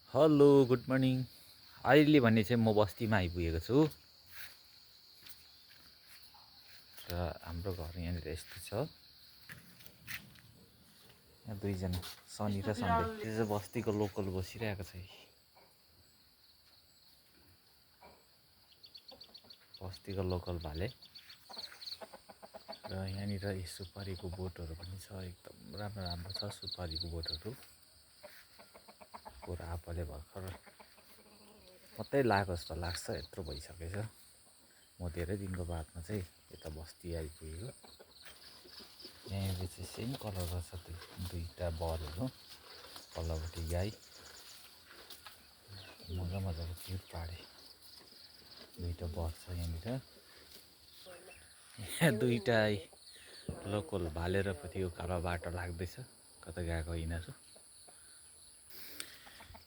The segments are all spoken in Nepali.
Hello good morning. अहिले भने चाहिँ म बस्तीमा आइपुगेको छु र हाम्रो घर यहाँनिर यस्तो छ। यहाँ दुईजना सनी र सन्डे यो चाहिँ बस्तीको लोकल बसिरहेको छ। बस्तीको लोकल भाले र यहाँनिर सुपारीको बोटहरू पनि छ। एकदम राम्रो राम्रो छ सुपारीको बोटहरू। पुरा आपाले भर्खर मात्रै लगाएको जस्तो लाग्छ, यत्रो भइसकेछ। म धेरै दिनको बादमा चाहिँ यता बस्ती आइपुगेको। यहाँनिर चाहिँ सेम कलर छ दुईवटा बरहरू, पल्लोपट्टि गाई। मजाको क्युट पाडे दुईवटा बर छ यहाँनिर। यहाँ दुईवटा लोकल भालेर पछि उकालो बाटो लाग्दैछ, कता गएको यिनीहरू।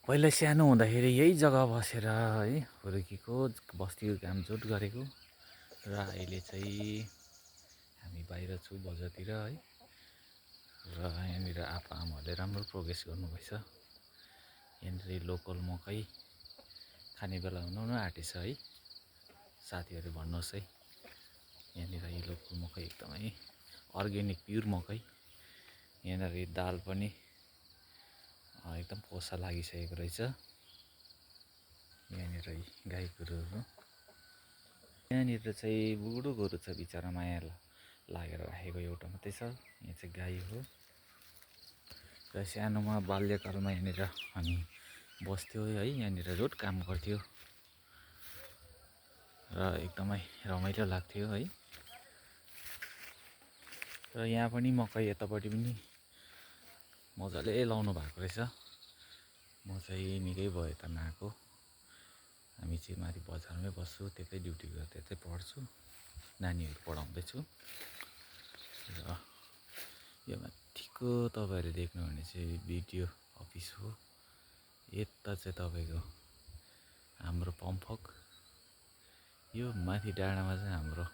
पहिला सानो हुँदाखेरि यही जग्गा बसेर है हुर्केको, बस्तीको कामचोट गरेको र अहिले चाहिँ हामी बाहिर छु बजारतिर है। र यहाँनिर आप्पा आमाहरूले राम्रो प्रोग्रेस गर्नुभएछ। यहाँनिर लोकल मकै खाने बेला हुनु आँटेछ है। साथीहरू भन्नुहोस् है, यहाँनिर यो लोकल मकै एकदमै अर्ग्यानिक प्युर मकै। यहाँनिर दाल पनि एकदम पोसा लागिसकेको रहेछ। यहाँनिर गाई गोरुहरू, यहाँनिर चाहिँ बुढो गोरु छ, बिचरा माया लागेर राखेको एउटा मात्रै छ। यहाँ चाहिँ गाई हो। र सानोमा बाल्यकालमा यहाँनिर हामी बस्थ्यो है। यहाँनिर रोड काम गर्थ्यो र एकदमै रमाइलो लाग्थ्यो है। र यहाँ पनि मकै यतापट्टि पनि मजाले लाउनु भएको रहेछ। म चाहिँ निकै भयो यता नआएको। हामी चाहिँ माथि बजारमै बस्छु, त्यतै ड्युटी गरेर त्यतै पढ्छु, नानीहरू पढाउँदैछु। र यो माथिको तपाईँहरूले देख्नुहुने चाहिँ बिडिओ अफिस हो। यता चाहिँ तपाईँको हाम्रो पम्फक। यो माथि डाँडामा चाहिँ हाम्रो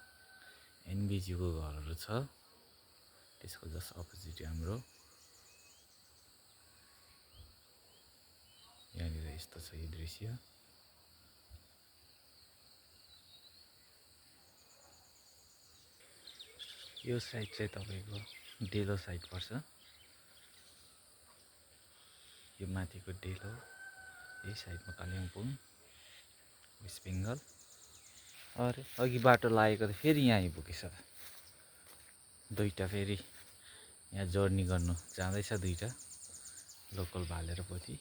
एनबिजीको घरहरू छ। त्यसको जस्ट अपोजिट हाम्रो यहाँनिर यस्तो छ यो दृश्य। यो साइड चाहिँ तपाईँको डेलो साइड पर्छ। यो माथिको डेलो, यही साइडमा कालिम्पोङ वेस्ट बेङ्गल। अरे अघि बाटो लागेको त फेरि यहाँ आइपुगेछ। दुईवटा फेरि यहाँ जर्नी गर्नु जाँदैछ, दुईवटा लोकल भालेर पछि।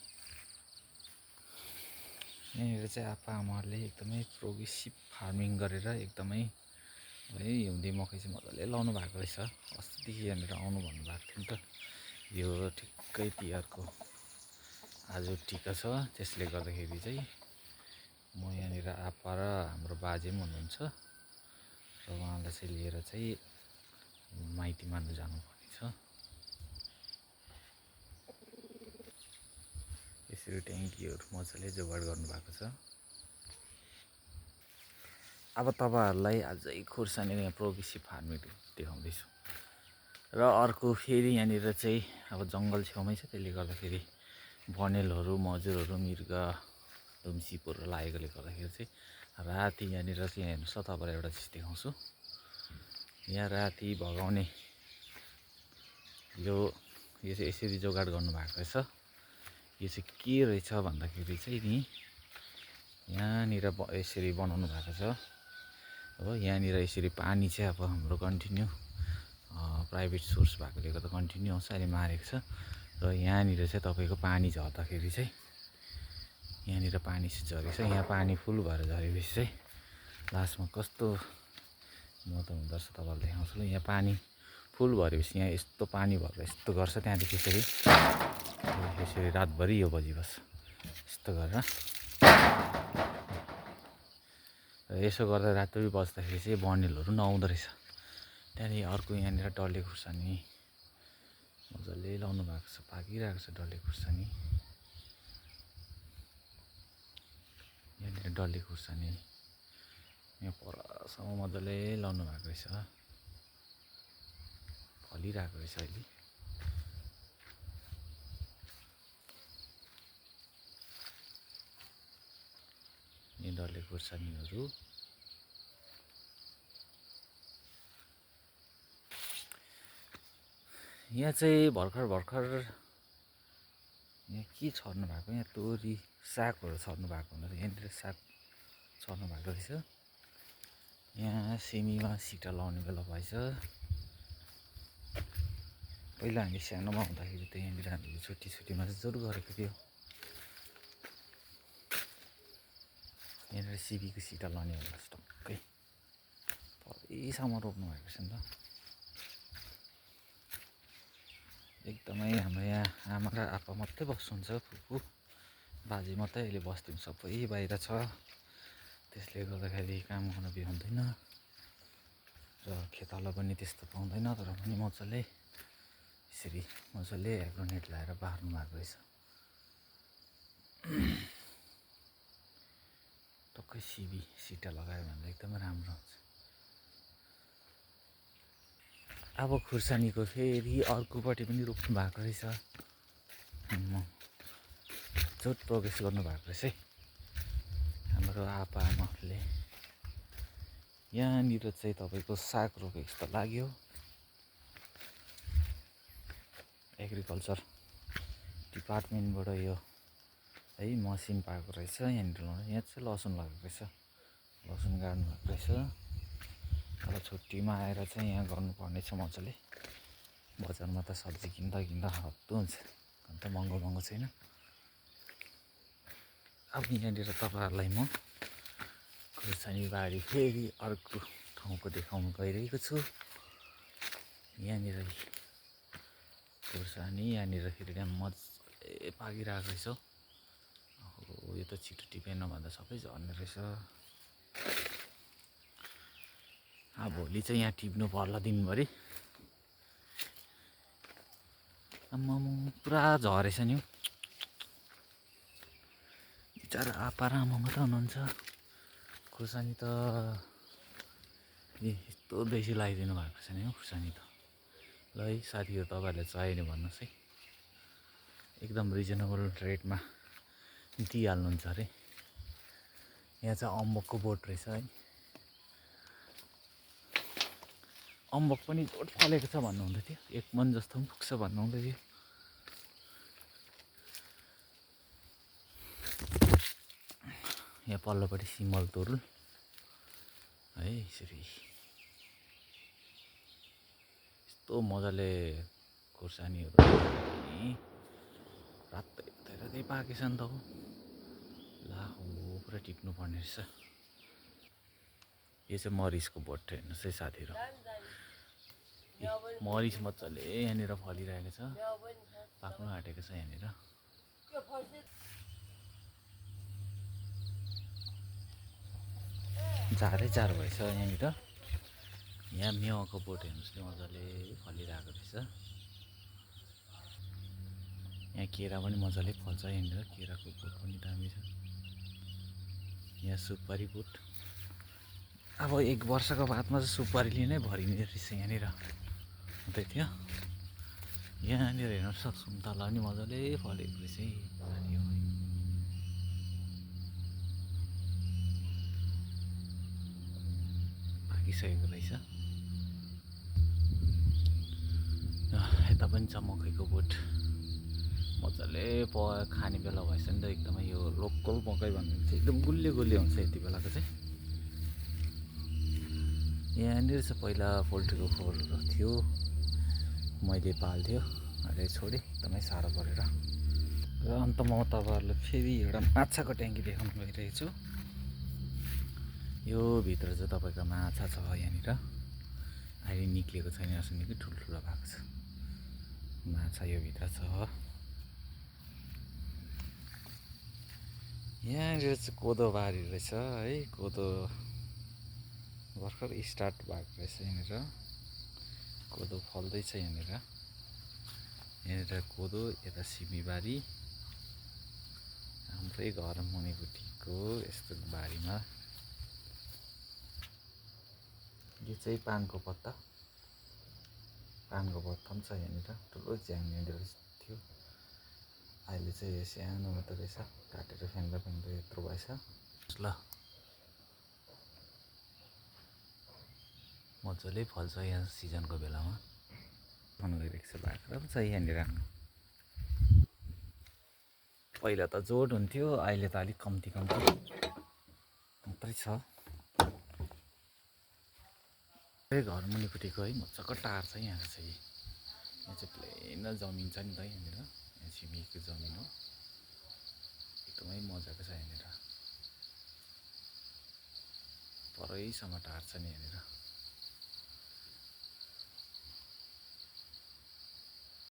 यहाँनिर चाहिँ आप्पा आमाहरूले एकदमै प्रोग्रेसिभ फार्मिङ गरेर एकदमै है हिउँदे मकै चाहिँ मजाले लाउनु भएको रहेछ। अस्तिदेखि यहाँनिर आउनु भन्नुभएको थियो नि त। यो ठिक्कै तिहारको आज टिका छ, त्यसले गर्दाखेरि चाहिँ म यहाँनिर आप्पा र हाम्रो बाजे पनि हुनुहुन्छ र उहाँलाई चाहिँ लिएर चाहिँ माइती मान्नु जानुपर्ने छ। यसरी ट्याङ्कीहरू मजाले जोगाड गर्नुभएको छ। अब तपाईँहरूलाई अझै खुर्सानीको यहाँ प्रोग्रेसिभ फार्मिङ देखाउँदैछु। र अर्को फेरि यहाँनिर चाहिँ अब जङ्गल छेउमै छ, त्यसले गर्दाखेरि बनेलहरू, मजुरहरू, मृग, दुम्सीपुर लागेकोले गर्दाखेरि चाहिँ राति यहाँनिर चाहिँ हेर्नुहोस् त, तपाईँलाई एउटा चिज देखाउँछु। यहाँ राति भगाउने यो चाहिँ यसरी जोगाड गर्नुभएको रहेछ। यो चाहिँ के रहेछ भन्दाखेरि चाहिँ नि यहाँनिर यसरी बनाउनु भएको छ हो। यहाँनिर यसरी पानी चाहिँ अब हाम्रो कन्टिन्यू प्राइभेट सोर्स भएकोले गर्दा कन्टिन्यू आउँछ, अहिले मारेको छ। र यहाँनिर चाहिँ तपाईँको पानी झर्दाखेरि चाहिँ यहाँनिर पानी चाहिँ झरेछ। यहाँ पानी फुल भएर झरेपछि चाहिँ लास्टमा कस्तो म त हुँदो रहेछ तपाईँलाई देखाउँछु ल। यहाँ पानी फुल भरेपछि यहाँ यस्तो पानी भरेर यस्तो गर्छ, त्यहाँदेखि यसरी रातभरि यो बजिबस्छ यस्तो गरेर। र यसो गर्दा रातभरि बस्दाखेरि चाहिँ बनेलहरू नआउँदो रहेछ। त्यहाँदेखि अर्को यहाँनिर डल्ले खुर्सानी मजाले लाउनु भएको छ, पाकिरहेको छ डल्ले खुर्सानी। यहाँनिर डल्ले खुर्सानी यहाँ परसम्म मजाले लाउनु भएको रहेछ, फलिरहेको रहेछ अहिले। डल्ले खुर्सानीहरू। यहाँ चाहिँ भर्खर यहाँ के छर्नु भएको, यहाँ तोरी सागहरू छर्नु भएको हुँदा यहाँनिर साग छर्नु भएको रहेछ। यहाँ सिमीमा सिटा लाउने बेला भएछ। पहिला हामी सानोमा हुँदाखेरि त यहाँनिर हामीले छुट्टीमा चाहिँ जरुर गरेको थियो। यहाँनिर सिमीको सिटा लाउने बेला टक्कै परैसम्म रोप्नु भएको छ नि त। एकदमै हाम्रो यहाँ आमा र आप्पा मात्रै बस्नुहुन्छ, फुपू बाजे मात्रै अहिले बस्दिउँ, सबै बाहिर छ। त्यसले गर्दाखेरि काम गर्न भ्याउँदैन र खेताला पनि त्यस्तो पाउँदैन। तर पनि मजाले यसरी मजाले एग्रोनेट लाएर बार्नु भएको रहेछ। टक्कै सिबी सिटा लगायो भने एकदमै राम्रो हुन्छ। अब खुर्सानीको फेरि अर्कोपट्टि पनि रोप्नु भएको रहेछ। जोड प्रोग्रेस गर्नुभएको रहेछ है हाम्रो आप्पा आमाहरूले। यहाँनिर चाहिँ तपाईँको साग रोपेको जस्तो लाग्यो। एग्रिकल्चर डिपार्टमेन्टबाट यो है मसिन पाएको रहेछ। यहाँनिर यहाँ चाहिँ लसुन लगाएको रहेछ, लसुन गाड्नु भएको रहेछ। अब छुट्टीमा आएर चाहिँ यहाँ गर्नुपर्ने छ मजाले। बजारमा त सब्जी किन्दा हत्तु हुन्छ, अन्त महँगो छैन। अब यहाँनिर तपाईँहरूलाई म खुर्सानी बारी फेरि अर्को ठाउँको देखाउनु गइरहेको छु। यहाँनिर खुर्सानी, यहाँनिर फेरि यहाँ मजाले पाकिरहेको रहेछ। यो त छिटो टिपेन भन्दा सबै झर्ने रहेछ। अब भोलि चाहिँ यहाँ टिप्नु पर्ला दिनभरि। आम्मामा पुरा झरेछ नि हौ। बिचरा आप्पा र आमा मात्रै हुनुहुन्छ। खुर्सानी त यस्तो बेसी लगाइदिनु भएको छ नि हौ खुर्सानी त। ल है साथीहरू, तपाईँहरूले चाहियो भने भन्नुहोस् है, एकदम रिजनेबल रेटमा दिइहाल्नुहुन्छ अरे। यहाँ चाहिँ अम्बकको बोट रहेछ है। अम्बक पनि जोड फलेको छ भन्नुहुँदै थियो, 1 मन जस्तो पनि पुग्छ भन्नुहुँदै थियो। यहाँ पल्लोपट्टि सिमल तोरुल है। यसरी यस्तो मजाले खुर्सानीहरू रातै पाकेछ नि त हो। ला हो पुरा टिप्नु पर्ने रहेछ। यो चाहिँ मरिचको बोट हेर्नुहोस् है साथीहरू। मरिच मजाले यहाँनिर फलिरहेको छ, पाक्नु आँटेको छ यहाँनिर। झारै भएछ यहाँनिर। यहाँ मेवाको बोट हेर्नुहोस् न मजाले फलिरहेको रहेछ। यहाँ केरा पनि मजाले फल्छ यहाँनिर, केराको बोट पनि दामी छ। यहाँ सुपारी बोट। अब 1 वर्षको बादमा चाहिँ सुपारीले नै भरिने रहेछ यहाँनिर हुँदै थियो। यहाँनिर हेर्नुहोस् सुन्तला पनि मजाले फलेको रहेछ है। पाकिसकेको रहेछ। यता पनि छ मकैको बोट। मजाले खाने बेला भएछ नि त। एकदमै यो लोकल मकै भन्ने चाहिँ एकदम गुलियो हुन्छ यति बेलाको चाहिँ। यहाँनिर चाहिँ पहिला पोल्ट्रीको खोरहरू थियो, मैले पाल्थ्यो, अहिले छोडेँ एकदमै साह्रो परेर। र अन्त म तपाईँहरूलाई फेरि एउटा माछाको ट्याङ्की देखाउनु गइरहेको छु। यो भित्र चाहिँ तपाईँको माछा छ यहाँनिर। अहिले निक्लिएको छैन, निकै ठुल्ठुलो भएको छ माछा यो भित्र छ। यहाँनिर चाहिँ कोदो बारी रहेछ है। कोदो भर्खर स्टार्ट भएको रहेछ यहाँनिर। कोदो फल्दैछ यहाँनिर कोदो। यता सिमीबारी, हाम्रै घर मुनिपट्टिको यस्तो बारीमा। यो चाहिँ पानको पत्ता पनि छ यहाँनिर। ठुलो झ्याङ यहाँनिर थियो, अहिले चाहिँ यो सानो मात्रै रहेछ, काटेर फ्याङ्दा यत्रो भएछ। ल मजाले फल्छ यहाँ सिजनको बेलामा। मन गइरहेको छ बाख्रा पनि छ यहाँनिर। पहिला त जोड हुन्थ्यो, अहिले त अलिक कम्ती मात्रै छ। घर मुनिपट्टिको है मजाको टार छ यहाँ चाहिँ। यहाँ चाहिँ प्लेन जमिन छ नि त यहाँनिर, यहाँ छिमेकीको जमिन हो। एकदमै मजाको छ यहाँनिर, परैसम्म टार छ नि यहाँनिर।